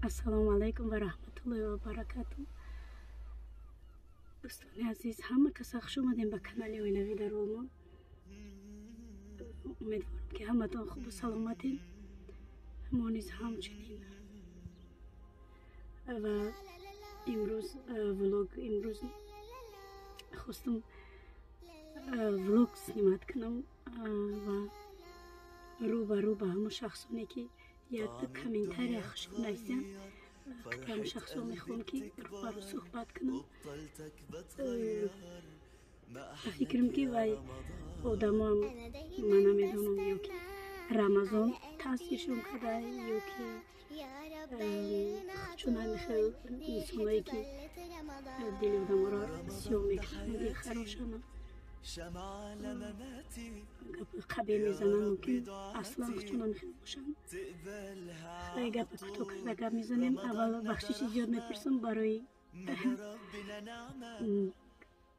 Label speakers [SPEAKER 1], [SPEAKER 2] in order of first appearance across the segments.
[SPEAKER 1] Ассалому алайкум ва раҳматуллоҳи ва баракату. Дӯстони азиз, ҳама каса хуш омадем ба канали Оинавӣ дар Олмон. Умедворам, ки ҳаматон хубу саломатем. Мо низ ҳамчунин. Ва имрӯз влог, имрӯз хостам влог снимать кунам ва рӯ ба рӯ ба ҳамон шахсоне, ки якду комментария хушк нависанд, қати ҳамон шахсо мехоҳам, ки рӯбарӯ суҳбат кунам. Ба фикрам, ки вай одамоам, ман намедонам, ё ки Рамазон таъсиршон карда, ё ки чун ҳамин хел инсоное, ки дили одаморо сиёҳ мекунанд, дилхарошанд, гапи қабеҳ мезананд, мумкин аслан чун ҳамин хел бошанд. Хеле гапи кӯтоҳ карда гап мезанем. Аввал бахшиши зиёд мепурсам барои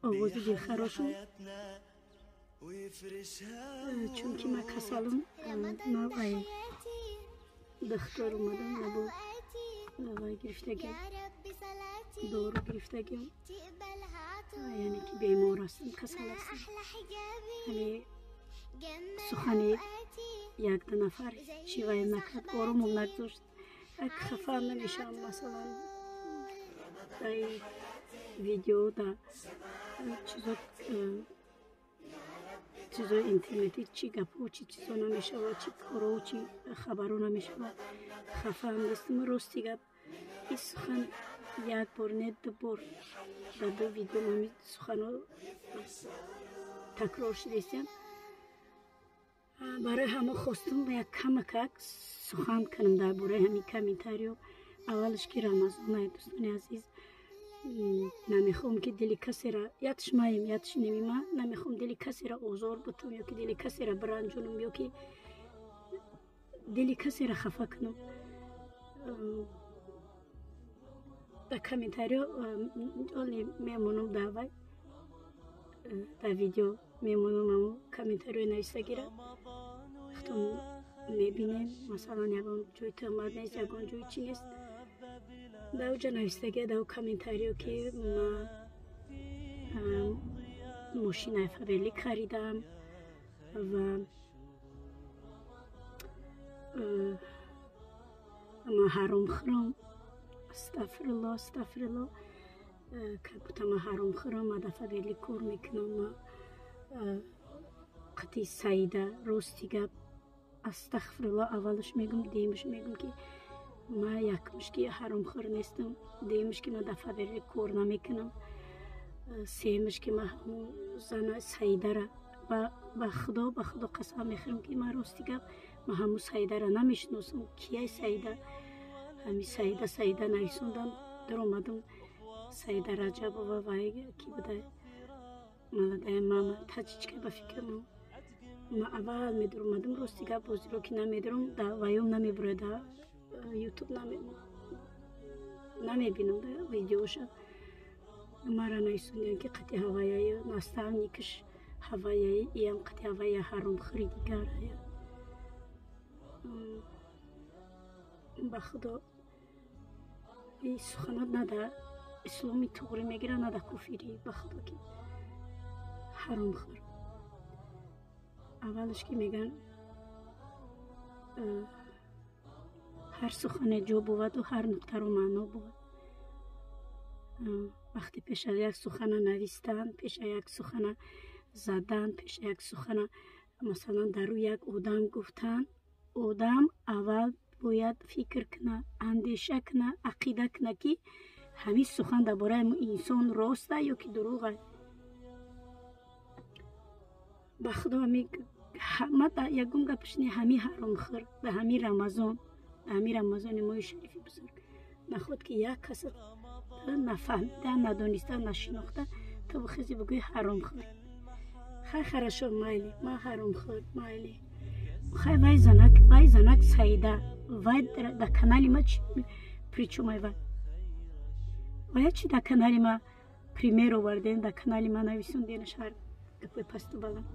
[SPEAKER 1] овози дилхарошу, чунки ман касалам. Ман вай духтур омадам, набу вай гирифтагим, дору гирифтагим, яъне ки бемор ҳастам, касал ҳастам. Ҳами сухани якду нафар чӣ вай накард, оромам нагузошт. Як хафа намешавам. Масалан, дар видео, дар чизо, чизои интернетӣ, чӣ гапҳо, чӣ чизо намешавад, чӣ коро, чӣ хабаро намешавад, хафаам нестам. Рости гап, ин сухан як бор не, ду бор дар ду видео ҳамин суханҳо такрор шудастиям. Барои ҳама хостум як камакак сухан кунам дар бораи ҳамин комментариё. Аввалаш, ки Рамазонае, дӯстони азиз, намехоҳам, ки дили касера, ятш маем, ятш немима, намехоҳам дили касера озор бутам, ё ки дили касера биранҷонам, ё ки дили касера хафа кунам. Дар комментариё оли мемонам, дар вай, дар видео мемонам амо комментариёи нависагира, худтон мебинем. Масалан, ягон ҷои туҳмат нест, ягон ҷои чӣ нест. Дар оҷа навистагия, дар комментариё, ки ма мошинаи Фаберлик харидам ва ма ҳаромхӯрам. Астағфирулло, астағфирулло. Как будто ма ҳаромхӯрам, ма дар Фаберлик кор мекунам, ма қати Саида. Рости гап, астағфирулло, аввалаш мегум, дуюмаш мегум, ки ма якумш, ки ҳаромхӯр нестам, дуюмш, ки ма дар Фаберлик кор намекунам, сеюмш, ки ма ҳамун зана Саидара, ба Худо, ба Худо қасам мехӯрам, ки ма, рости гап, ма ҳамун Саидара намешиносам. Кияй Саида? Ҳами Саида, Саида нависондам, даромадам, Саида Раҷабова вай ки буда, молодая мама, таҷичка, ба фикрам. Ма аввал медаромадам, рости гап, бозиро ки намедорам, да ваём намебурояд, да Ютуб намебинам да видеоша. Мара нависондиям, ки қати ҳаваяи наставникаш, ҳаваяи иам қати ҳавая ҳаромхӯри дигарая. Ба Худо, ин суханот на дар исломи туғрӣ мегирад, на дар куфирӣ. Ба Худо, ки ҳаромхӯр. Аввалаш, ки мегӯянд, ҳар сухане ҷо буваду ҳар нуқтаро маъно бувад. Вақте пеш аз як сухана навистан, пеш аз як сухана задан, пеш аз як сухана, масалан, дар рӯи як одам гуфтан, одам аввал бояд фикр кунад, андеша кунад, ақида кунад, ки ҳамин сухан дар бораи инсон роста ё ки дурӯға. Ба Худо, ма ягон гапаш не, ҳамин ҳаромхӯр дар ҳамин Рамазон, дар ҳамин Рамазони моҳи шарифи бузург, наход ки як каса нафаҳмида, надониста, нашинохта ту бихези бигӯи ҳаромхӯр. Хай, хорошо, майли, ман ҳаромхӯр, майли. Хай, вай занак, вай занак Саида, вай дар канали ма причём? Ай вай, вая чи дар канали ма пример овардем, дар канали ма нависонденаш ҳар гапои пасту баланд?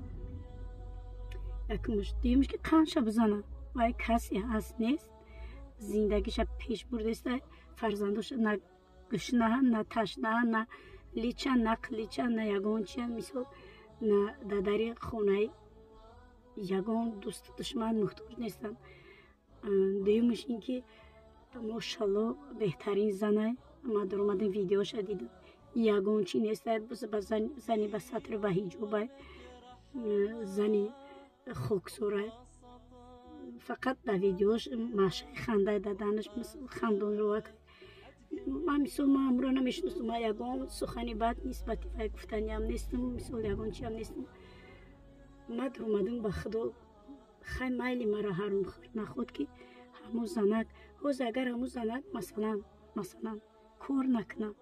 [SPEAKER 1] Якумш. Дуюмш, ки қанша бизана, вай касе ҳаст, нест. Зиндагиша пеш бурдеста, фарзандоша на гушнаҳа, на ташнаҳа, на лича, на қилича, на ягон чия, мисол на дадари хонаи ягон дӯсту душман муҳтоҷ нестанд. Дуюмаш ин ки мошалло беҳтарин занай. Ма дуромадем видеоша дидам, ягон чи нестай, зани ба сатру ба ҳиҷобай, зани хоксорай. Фақат дар видеош машаи хандай даданаш хандонровак. Ман мисол ман амро намешиносам, ман ягон сухани бад нисбати вай гуфтаниам нестам, мисол ягон чиам нестам. Ма дуромадам ба худо хай майли мара ҳаромхӯр наход ки ҳамун занак ҳозир агар ҳамун занак масалан кор накунад,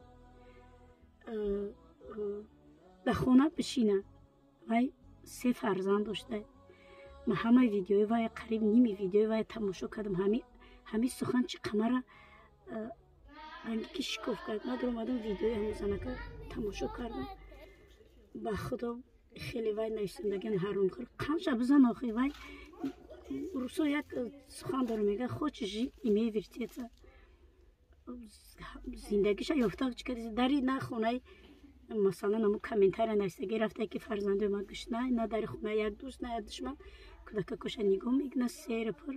[SPEAKER 1] дар хона бишина, вай се фарзанд дошта. Ман ҳамаи видеои вай, қариб ними видеои вай тамошо кардам. Ҳами сухан чӣ қамара ранги ки шикоф кард. Ман дуромадам видеои ҳамун занака тамошо кардам. Ба худо хеле вай нависондагиан ҳаромхӯр қанша бизан охи вай русо як сухан дорам, мега хочешь жить, имей вертеться. Зиндагиша ёфта чӣ кардиз дари на хонаи масалан ҳамун комментария нависагӣ рафта ки фарзандои ман гушна, на дари хонаи як дӯст, на як душман, кӯдакакоша нигоҳ мекунад сери пур.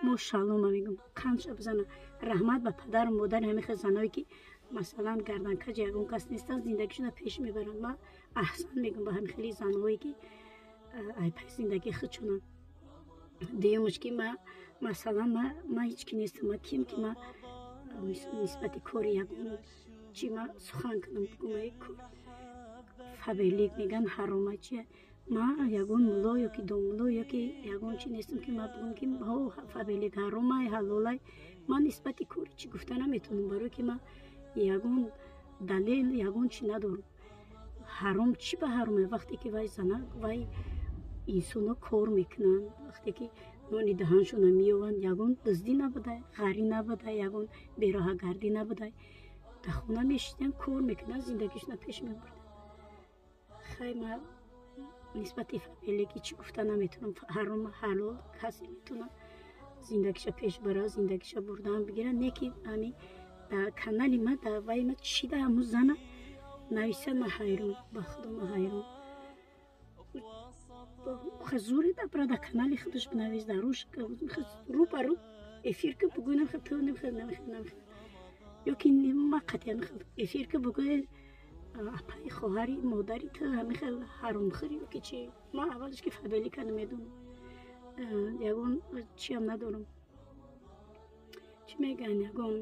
[SPEAKER 1] Мошалло ма мегӯм қанша бизана. Раҳмат ба падару модари ҳамин хел заное ки масалан гарданкаҷи ягон кас нестанд, зиндагишона пеш мебаранд. Ман аҳсан мегӯм ба ҳамин хели занҳое ки айпай зиндагии худшонанд. Дуюмаш ки ма масалан ма ҳеҷ ки нестам, ма ким ки ма нисбати кори ягон чи ма сухан кунам, бигӯм кор Фаберлик меган ҳарома чия. Ма ягон мулло ёки домулло ёки ягон чи нестам ки ма бигӯм ки ҳо Фаберлик ҳаромай ҳалолай. Ман нисбати кори чӣ гуфта наметавонам, барое ки ман ягон далел ягон чи надорам. Ҳаром чӣ ба ҳароме вақте ки вай занак вай инсонҳо кор мекунанд, вақте ки нони даҳаншона меёванд, ягон дуздӣ набудай, ғарӣ набудай, ягон бероҳагардӣ набудай, дар хона мешиданд, кор мекунанд, зиндагишона пеш мебурданд. Хай ма нисбати Фаберлики чӣ гуфта наметавонам. Ҳаром ҳалол касе метавонад зиндагиша пеш бара, зиндагиша бурдан бигирад. Не ки ҳами дар канали ма дар вай ма чӣ да ҳамун зана нависад, ма ҳайрон, ба худо ма ҳайрон. Зуре дабра дар канали худаш бинавис, дар руш рӯ ба рӯ эфир ки бугӯй намехел ту намехел намехел намехел ёки ма қатъия мехел эфир ки бугӯй апаи хоҳари модари ту ҳамихел ҳаромхӯри ёки чи. Ман аввалаш ки Фаберлика намедонам, ягон чиам надорам, чӣ мегӯянд, ягон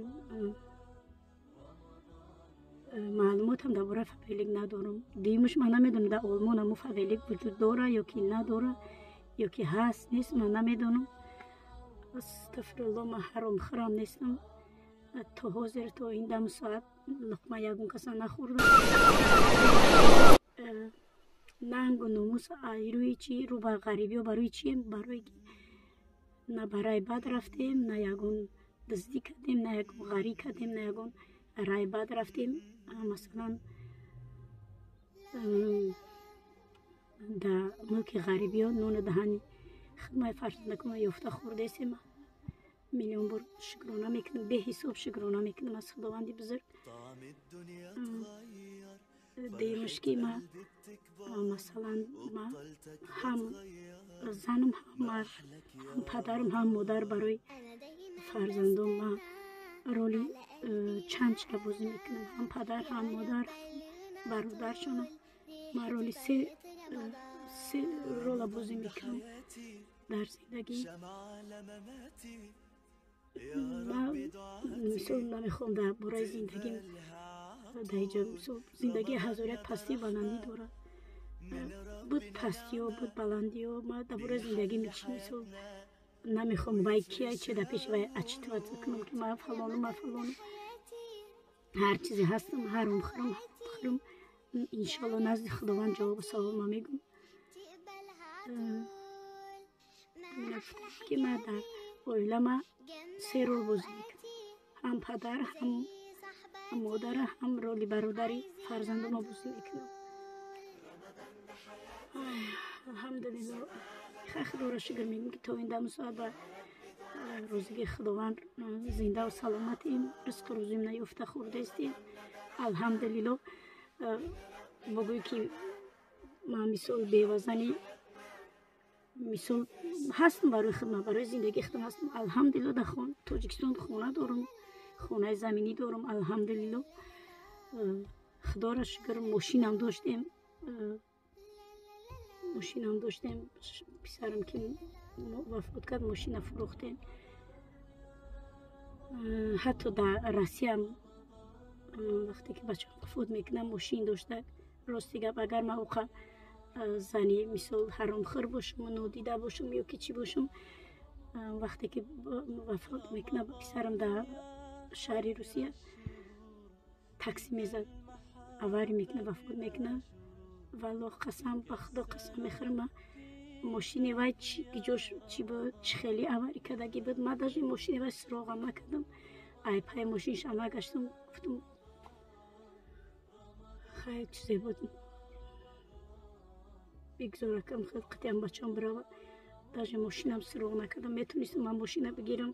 [SPEAKER 1] маълумотам дар бораи Фаберлик надорам. Дуюмаш ман намедонам дар Олмон ҳамун Фаберлик вуҷуд дора ёки надора, ёки ҳаст нест, ман намедонам. Астағфирулло, ман ҳаромхӯрам нестам. То ҳозир то ин даму соат луқма ягон каса нахӯрдам. Нангу номус рӯи чи рӯ ба ғарибиё барои чием? Барое ки на ба рай бад рафтем, на ягон дуздӣ кардем, на ягон ғарӣ кардем, на ягон рай бад рафтем. Масалан дар мулки ғарибиё нону даҳани хидмаи фарзандакума ёфта хӯрдесем. Миллион бор шукрона мекунам, беҳисоб шукрона мекунам аз худованди бузург. Дуюмаш ки ма масалан ма ҳам занам, ҳам мард, ҳам падарам, ҳам модар барои фарзандон ма роли чанд чира бозӣ мекунам. Ҳам падар, ҳам модар, ҳам бародаршона ма роли се рола бозӣ мекунам дар зиндагӣ. Ман мисол намехоҳам дар бораи зиндагим дар инҷа, мисол зиндагии ҳазор як пастию баландӣ дорад. Буд пастиё, буд баландиё. Ман дар бораи зиндагим чӣ мисол намехоҳам вай кия че дар пеши вай отчитываться кунам ки ман фалону ман фалону. Ҳар чизе ҳастам, ҳаромхӯрам, хӯрам, иншоалло назди худованд ҷавобу савол ма мегӯм. Ки ман дар оила ма се рол бозӣ мекунам: ҳам падар, ҳам модара, ҳам роли бародари фарзандома бозӣ мекунам. Алҳамдулилло, хай худоро шукр мегӯм ки то ин даму соат ба Рӯзиги Худованд зиндаву саломатем, ризқу рӯзим наёфта хӯрдаистем. Алҳамдулилло, богӯй ки ман мисол бевазани мисол ҳастам барои худам, барои зиндагии худам ҳастам. Алҳамдулилло, дар Тоҷикистон хона дорам, хонаи заминӣ дорам, алҳамдулилло. Худоро шукр, мошинам доштем, мошинам доштем. Писарам ки вафот кард, мошина фурӯхтем. Ҳатто дар Россиям вақте ки бачаам вафот мекунам, мошин дошта. Рости гап, агар ман оқа зани мисол ҳаромхӯр бошам, нодида бошам ё ки чӣ бошам, вақте ки вафот мекунам, писарам дар шаҳри Русия такси мезад, авария мекунад, вафот мекунад. Валлоҳ, қасам ба Худо қасам мехӯрам, мошини вай чӣ чӣ буд, чӣ хеле авария кардагӣ буд, ман даже мошини вай суроғам накардам, ай пай мошинашам нагаштам. Гуфтам, хайр, чизе буд, бигзор акам хел қатъиан бачам бирава. Даже мошинам суроғ накардам. Метонистам ман мошина бигирам,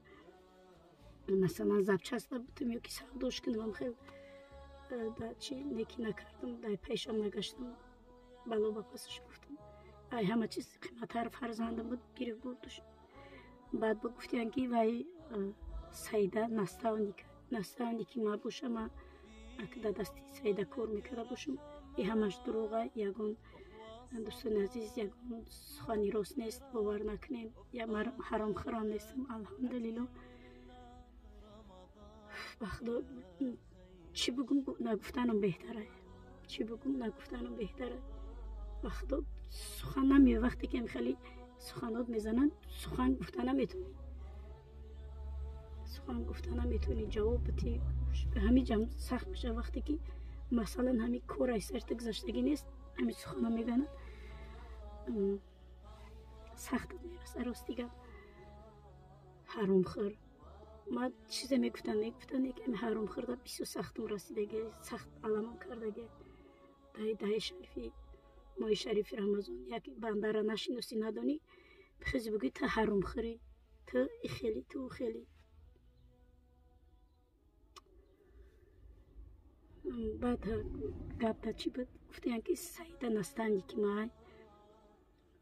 [SPEAKER 1] масалан, запчаста бутам ё ки савдош кунам, хел да чи неки накардам, дай пайшам нагаштам. Бало ба пасаш гуфтам, ай ҳама чиз қиматтар фарзандам буд, гирифт бурдуш. Баъд ба гуфтиян ки вай Саида наставник, наставники ма боша, ма дар дасти Саида кор мекарда бошам. И ҳамаш дурӯға, ягон, дӯстони азиз, ягон сухани рост нест, бовар накунем. Ҳаромхӯрам нестам, алҳамдулилло. Ба Худо, чӣ бугум, нагуфтанам беҳтара, чӣ бугум, нагуфтанам беҳтара. Ба Худо, сухан намеояд. Вақте ки хеле суханот мезананд, сухан гуфта наметавонӣ, сухан гуфта наметавонӣ, ҷавоб битӣ, ҳамин ҷам сахт мешавад. Вақте ки масалан ҳамин кор ай сарта гузаштагӣ нест, ҳамин сухано мегӯянд, сахтат мераса. Рости гап, ҳаромхӯр ма чизе мегуфтанд, мегуфтанд, ки ҳами ҳаромхӯрда бисёр сахтам расидаги, сахт аламам кардаги. Даҳи шарифи моҳи шарифи Рамазон як бандара нашиносӣ, надонӣ, бихези бигӯӣ, ту ҳаромхӯрӣ, ту ихелӣ, ту хелӣ. Баъд гапта чӣ буд? Гуфтаян ки Саида наставники май.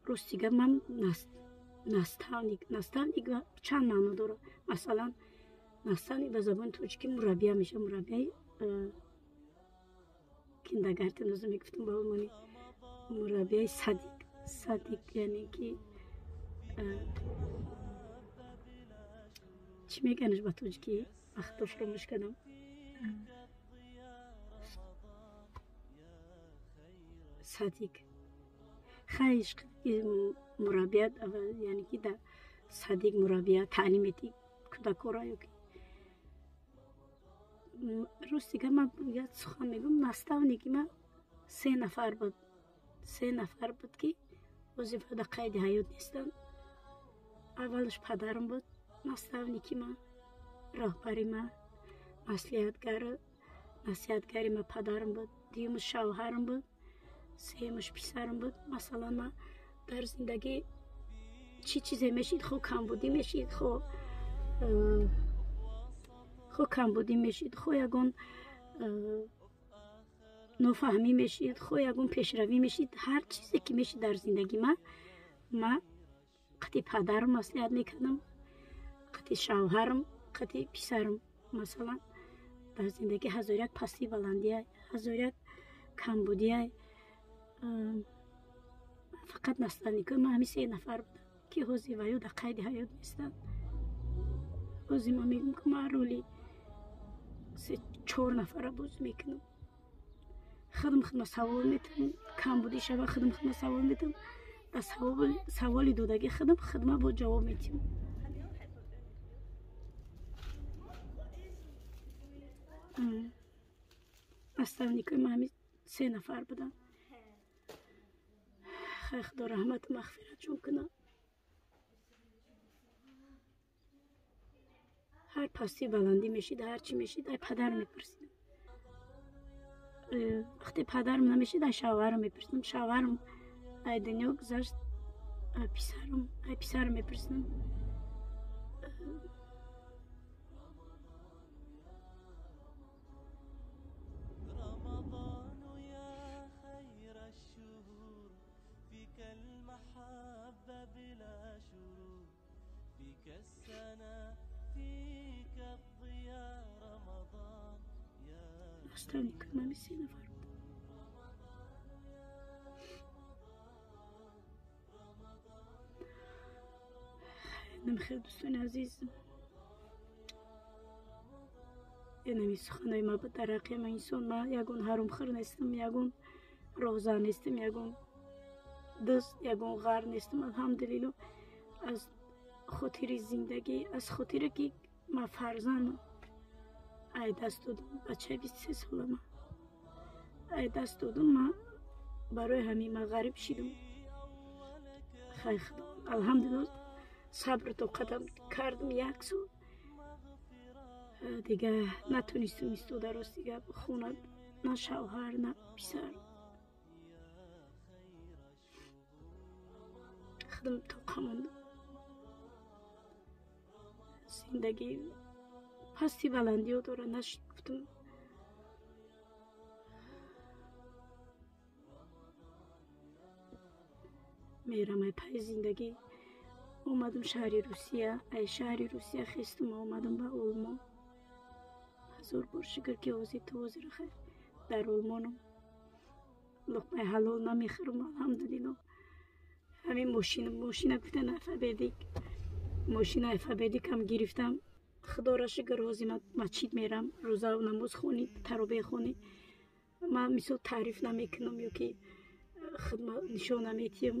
[SPEAKER 1] Рости гап, ман наставник, наставник чанд маъно дорад. Масалан, наставник ба забони тоҷикӣ мураббия мешавад, мураббияи Kindergarten озо мегуфтам ба олмонӣ, мураббияи садик. Садик яъне ки чӣ меганаш ба тоҷикӣ? Вақто фуромӯш кардам. Садик, хайш, мураббият, яъне ки дар садик мураббия таълим метӣ кӯдакора ё ки. Рости гап, ман як сухан мегӯям, наставники ман се нафар буд, се нафар буд, ки ҳозир дар қайди ҳаёт нестанд. Аввалаш падарам буд, наставники ман, роҳбари ман, маслиҳатгар, насиҳатгари ман падарам буд. Дуюмаш шавҳарам буд, сеюмаш писарам буд. Масалан, ман дар зиндагӣ чӣ чизе мешид, хо камбудӣ мешид, хо камбудӣ мешид, хо ягон нофаҳмӣ мешид, хо ягон пешравӣ мешид, ҳар чизе ки мешид дар зиндагӣ ман, ман қати падарам маслиҳат мекардам, қати шавҳарам, қати писарам. Масалан, дар зиндагӣ ҳазор як пастӣ баландия, ҳазор як камбудия. Фақат наставникои ман ҳамин се нафар буданд, ки ҳозир ваё дар қайди ҳаёт нестанд. Ҳозир ман мегӯям, ки ман роли се чор нафара бозӣ мекунам. Худам худма савол метавам, камбудӣ шава, худам худма савол метавам, дар саволи додагӣ худам худма бо ҷавоб метиҳам. Наставникои ман ҳамин се нафар буданд. Хай, Худо раҳмату мағфиратшон кунад. Ҳар пастӣ баландӣ мешид, ҳар чӣ мешид, ай падар мепурсидам. Вақте падарам намешид, ай шавҳарам мепурсидам. Шавҳарам ай дунё гузашт, ай писарам, ай писарам мепурсидам. Наставникам ҳами се нафар буданд. Намхел, дӯстони азиз, инами суханои ма дар ҳаққи ма инсон. Ма ягон ҳаромхӯр нестам, ягон роҳзан нестам, ягон дӯст, ягон ғар нестам. Алҳамдулилло, аз хотири зиндагӣ, аз хотире ки ма фарзандам ай даст додам, бачаи 23 солама ай даст додам, ма барои ҳамин ма ғариб шидам. Хай, худо, алҳамдулилло, сабру тоқатам кардам. Як сол дига натонистам истода. Рости гап, хона на шавҳар, на писар, худам тоқа мондам. Зиндагӣ пасти баландиҳо дорад. Нашид, гуфтам, мерам ай пайи зиндагӣ. Омадам шаҳри Русия, ай шаҳри Русия хестам, омадам ба Олмон. Ҳазор бор шукр, ки ҳозир то ҳозира хайр дар Олмонам, луқмаи ҳалол намехӯрам, алҳамдулилло. Ҳамин мошина гуфтан, Фаберлик, мошинаи Фаберликам гирифтам. Худоро шукр, ҳозир ман масҷид мерам, рӯза намоз хонӣ, таровеҳ хонӣ. Ман мисол таъриф намекунам ё ки худма нишон наметиҳам.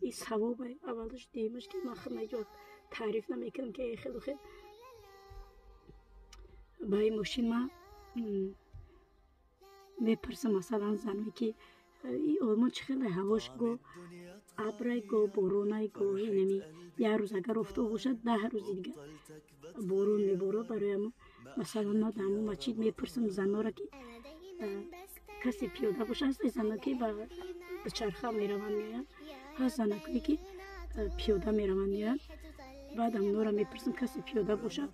[SPEAKER 1] И савобе аввалаш, дуюмаш, ки ман худма ҳеҷ вақт таъриф намекунам, ки хелу хел. Ба ин мошин ман мепурсам, масалан, заное, ки и Олмон чӣ хеле ҳавош, го абрай, го боронай, го инами як рӯз агар офтоб бошад, 10 рӯзи дига борон меборад. Барои ҳамо, масалан, ман дар ҳамон масҷид мепурсам занора, ки касе пиёда боша. Ҳаст зано, ки ба дучарха мераванд, меоянд, ҳаст занакое, ки пиёда мераванд, меоянд. Баъд ҳамонора мепурсам, касе пиёда бошад,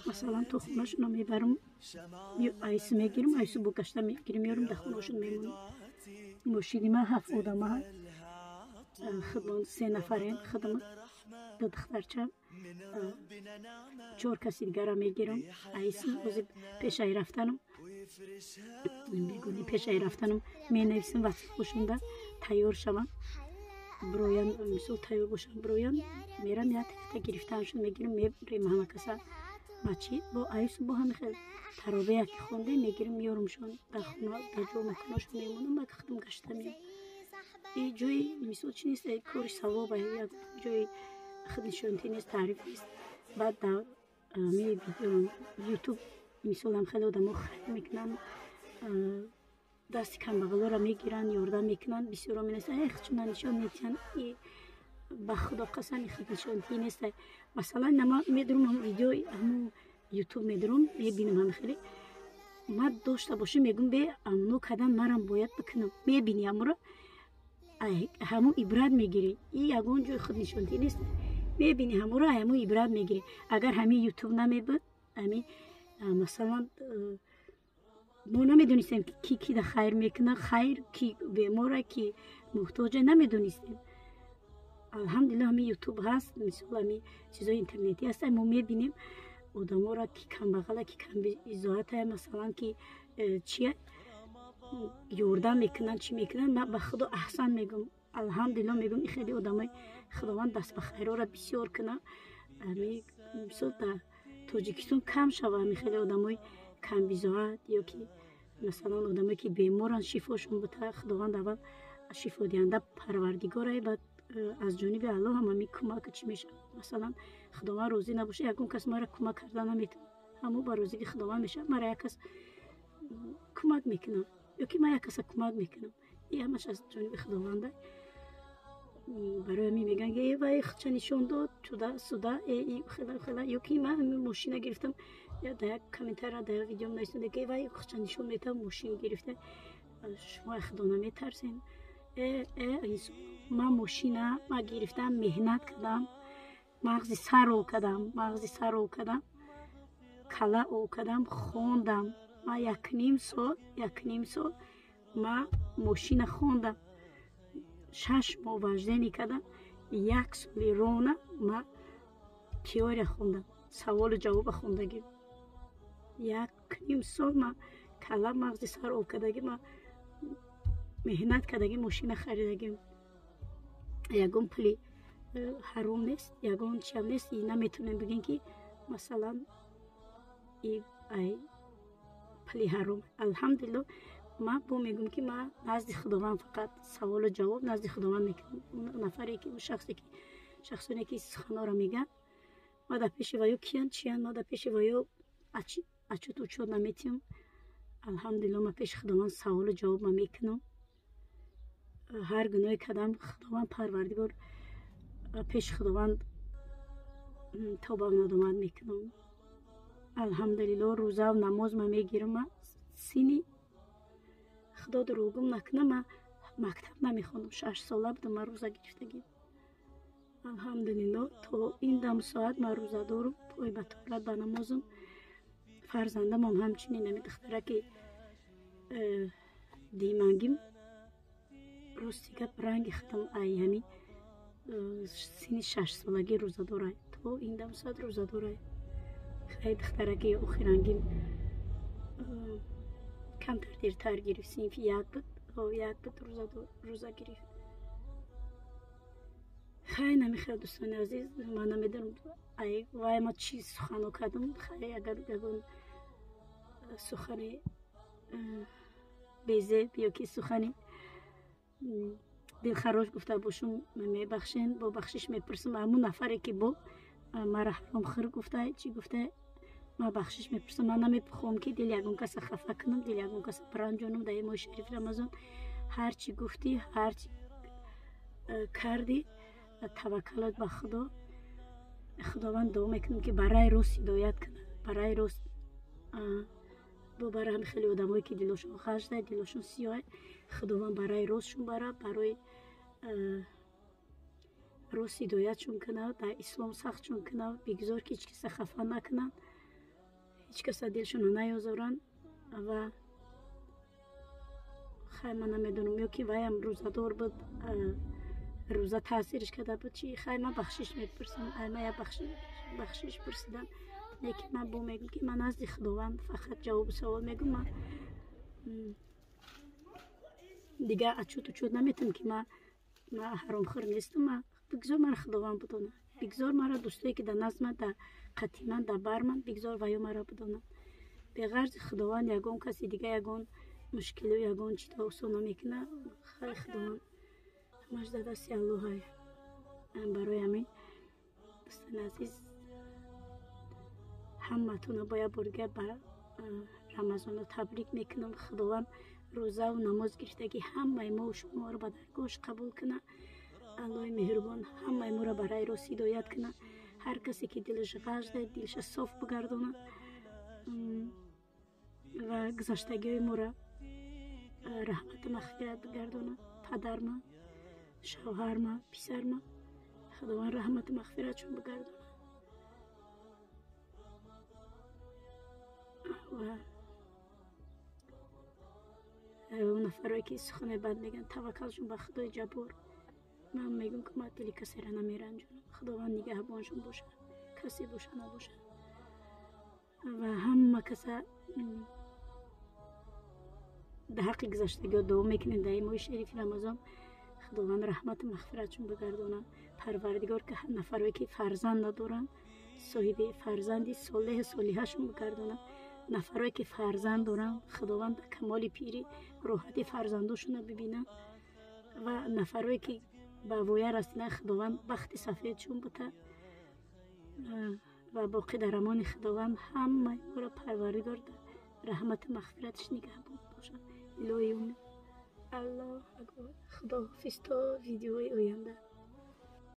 [SPEAKER 1] масалан, то хонашонро мебарам, айсу мегирам, айсу бо гашта мегирам, меёрам, дар хонаашон мемонам. Мошини ман ҳафт одама, худмон се нафарем, худам, ду духтарчам, чор каси дигара мегирам. Айсу ҳозир пешаи рафтанам бегуни, пешаи рафтанам менависам, ватсапошонда тайёр шавам, бироян, мисол, тайёр бошам, бироян. Мерам, як та гирифтааншон мегирам, мебарем ҳама каса масҷид. Бо айсу бо ҳами хел таровеҳ ки хондем, мегирам, меёрумшон, дар хона, дар ҷо маконошон мемонам, ман худам гашта меям. И ҷои мисол чи нест, кори савоба, як ҷои худнишонтӣ нест, таъриф нест. Баъд дар ми Ютуб, мисолам, хеле одамо хайр мекунанд, дасти камбағалоро мегиранд, ёрдам мекунанд. Бисёро менависанд: «Эх, чуна нишон метиҳанд». И ба худо қасам, худнишонтӣ нест. Масалан, нама медурам видеои ҳамун Ютуб, медурам, мебинам, ҳами хеле ман дошта бошам, мегӯм: «Бе амно кадан, марам бояд бикунам». Мебини ҳамуро, ҳамун ибрат мегирӣ. И ягон ҷои худнишонтӣ нест. Мебини ҳамуро, ҳамун ибрат мегирӣ. Агар ҳамин Ютуб намебуд, ҳами масалан, мо намедонистем, ки кида хайр мекунад, хайр, ки бемора, ки муҳтоҷа, намедонистем. Алҳамдулилло, ҳамин Ютуб ҳаст, мисол, ҳамин чизои интернетӣ ҳаст, мо мебинем одаморо, ки камбағала, ки камбизоата, масалан, ки чия ёрдам мекунанд, чӣ мекунанд. Ман ба худо аҳсан мегӯм, алҳамдулилло мегӯм. И хеле одамои Худованд даст ба хайрора бисёр кунад. Мисол, дар Тоҷикистон кам шава ҳами хеле одамои камбизоат ё ки масалан одамое, ки беморанд, шифошон бута. Худованд аввал шифодиҳанда Парвардигора, баъд аз ҷониби Аллоҳ ҳам ҳамин кӯмак чӣ мешавад. Масалан, Худованд розӣ набошад, ягон кас маро кӯмак карда наметавонад. Ҳамо ба розигии Худованд мешавад. Мара як кас кӯмак мекунад ё ки ман як каса кӯмак мекунам, и ҳамаш аз ҷониби Худованда. Барои ҳамин мегӯянд, ки вай худша нишон дод, туда суда, хела хела. Ё ки ман мошина гирифтам, дар як комментария, дар як видеом нависонда, ки вай худша нишон метавад, мошин гирифта. Шумо Худо наметарсем? Ман мошина ма гирифтам, меҳнат кардам, мағзи сар ов кардам, мағзи сар ов кардам, кала ов кардам, хондам. Ман 1,5 сол, 1,5 сол ма мошина хондам, 6 моҳ вождение кардам, як соли рона ма теория хондам, саволу ҷавоба хондагим. 1,5 сол ма Кала мағзи сар об кардаги, ма меҳнат кардаги, мошина харидагим. Ягон пули ҳаром нест, ягон чиам нест. И наметонем бигем, ки масалан и ай пули ҳаром. Алҳамдулилло, ман бо мегӯм, ки ман назди Худованд фақат саволу ҷавоб назди Худованд мекунам. Нафаре ки, шахсе ки, шахсоне ки суханҳоро мегӯянд, ма дар пеши ваё киян, чиян, ма дар пеши ваё отчёт учёт наметиҳам. Алҳамдулилло, ман пеши Худованд саволу ҷавоб ма мекунам. Ҳар гуноҳе кардам, Худованд Парвардигор, пеши Худованд тобаву надомат мекунам. Алҳамдулилло, рӯзаву намоз ма мегирам. Ма сини, Худо дурӯғгум накунам, ма мактаб намехондам, 6 сола будам, ма рӯза гирифтагим. Алҳамдулилло, то ин дам соат ман рӯза дорам, пой ба тоҳорат, ба намозам. Фарзандамам ҳамчунин, ами духтараки димангим, рости гап, ранги худам, ай ҳами синни 6 солагӣ рӯза дорай, то ин дам соат рӯза дорай. Хай, духтараки охирангим камтар дертар гирифт, синфи як буд, як буд, рӯза гирифт. Хай, намехел, дӯстони азиз, ман намедонам вай ма чӣ сухано кардам. Хай, агар ягон сухани безеб ё ки сухани дилхарош гуфта бошум, мебахшен, бо бахшиш мепурсам. Ҳамун нафаре ки бо мара ҳаромхӯр гуфта, чӣ гуфта, ман бахшиш мепурсам. Ман намехоҳам, ки дили ягон каса хафа кунам, дили ягон каса биранҷонам. Дар ин моҳи шарифи Рамазон ҳар чӣ гуфтӣ, ҳар чӣ кардӣ, таваккалот ба Худо. Худованд дуо мекунам, ки барои рост ҳидоят кунад, барои рост бо барои ҳами хеле одамое, ки дилошон ғашда, дилошон сиёҳ, Худованд барои ростшон бара, барои рост ҳидоятшон кунад, дар ислом сахтшон кунад. Бигзор, ки ҳеҷ каса хафа накунанд, ҳеҷ каса дилшонро наёзоранд. Ва хай, ман намедонам, ё ки ваям рӯзадор буд, рӯза таъсирш карда буд, чи. Хай, ман бахшиш мепурсам, ай ман як бахшиш пурсидам. Лекин ман бо мегӯм, ки ман назди Худованд фақат ҷавобу савол мегӯм. Ман дигар отчёт учёт наметавонам, ки ман ҳаромхӯр нестам. Ма бигзор мара Худованд бидонад, бигзор мара дӯстое, ки дар назди ман, дар қатъи ман, дар бар ман, бигзор ваё мара бидонанд. Беғарзи Худованд ягон каси дига ягон мушкилу, ягон чизо осон намекунад. Хай, Худованд, ҳамаш дар дасти Аллоҳай. Барои ҳамин, дӯстони азиз, ҳаматонро бо як бор дига ба Рамазонро табрик мекунам. Худованд рӯзаву намоз гирифтагӣ ҳамаи мо шуморо ба даргоҳаш қабул кунад. Аллоҳи меҳрубон ҳамаи моро ба раи рост ҳидоят кунад. Ҳар касе ки дилаш ғашда, дилаша соф бигардонад ва гузаштагиҳои моро раҳмату мағфират бигардонад. Падарма, шавҳарма, писарма Худованд раҳмату мағфиратшон бигардонад. Ва нафарое, ки сухане бад мегӯянд, таваккалшон ба Худои Ҷаббор. Ман мегӯм, ки ман дили касеро намеранҷонам. Худованд нигаҳбоншон бошад, касе боша набошад. Ва ҳама каса дар ҳаққи гузаштагиҳо дуо мекунем. Дар ин моҳи шарифи Рамазон Худованд раҳмату мағфиратшон бигардонад. Парвардигор, ки нафарое, ки фарзанд надоранд, соҳиби фарзанди солеҳу солиҳашон бигардонад. Нафарое, ки фарзанд доранд, Худованд дар камоли пирӣ роҳати фарзандошонро бибинанд. Ва нафарое, ки ба воя расидан, Худованд бахти сафедшон бута. Ва боқӣ дар амони Худованд. Ҳамаи моро Парвардигор дар раҳмату мағфираташ нигаҳбон бошад. Илоҳи умед. Аллоҳ акбар. Худоҳофиз то видеои оянда.